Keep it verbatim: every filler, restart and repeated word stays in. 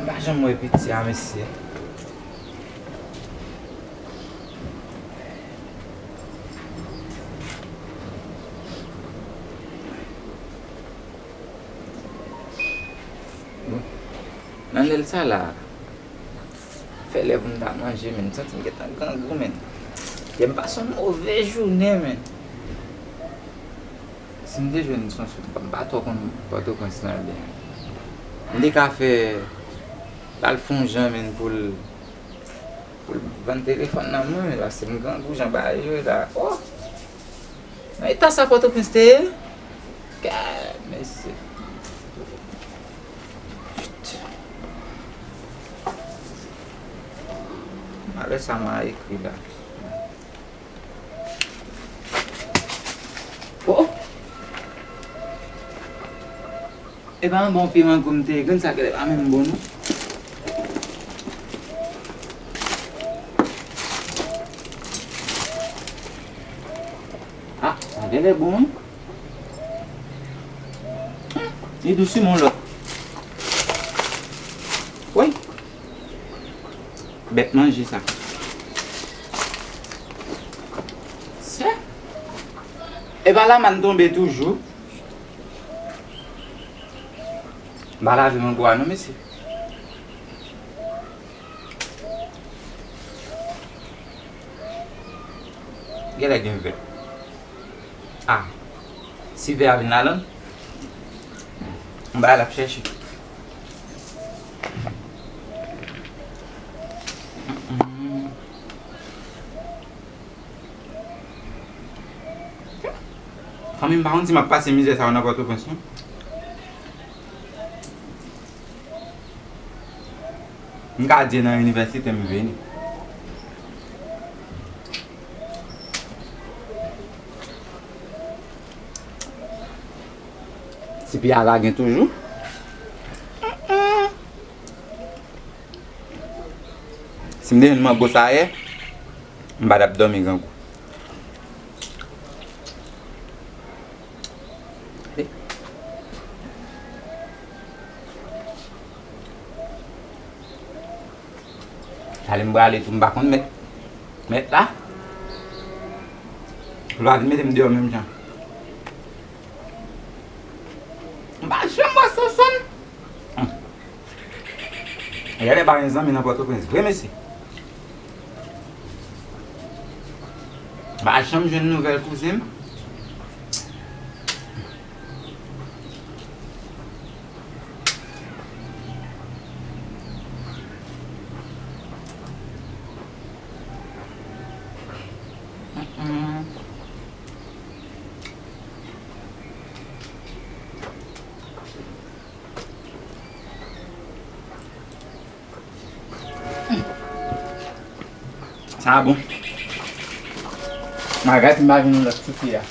Pa janm wè piti a, mesye. Bon. Nan lè sa la, fè lè pou m ta manje, men m santi m gentan grangou, men. Yè m pase yon move jounen, men. Si m te jwenn sou, sou, m pa twò konn Pòtoprens lan byen. M te ka fè l al fè yon jan, men, pou l, pou l vann telefòn nan men, paske m grangou jan bagay yo ye la. Oh! Nan eta sa Pòtoprens te ye? Gad, mesye. Malè sa m a ekri la. Oh! E pa yon bon piman kou m te ye, grenn sa genlè pa menm bon non. Ah, sa genlè bon wi. Hmm, li dous wi, men yon lòt. Woy. Bèt manje sa. Sè. E pa la m tonbe toujou. M pa lave mango a non, mesye. Genlè gen vè. Ah, si vè a vin ladan, m bay l ap chèche. Mm-mm. Fanmi m pa konn si m ap pase mizè sa yo nan Pòtoprens non. M ka di nan inivèsite m vini. Ti piya la gen toujou. Si m te jwenn mango sa yè, m pa t ap dòmi grangou. Talè m prale tou, m pa konn mèt. Mèt la. Lwa vin mete m deyò menm jan. M pa janm wè Sonsonn. Hmm. Genlè pa gen zanmi nan Pòtoprens vre, mesye. M pa janm jwenn nouvèl kouzen m. Mm-mm. Sa bon. Malgre si m pa jwenn yon lòt ti fi a.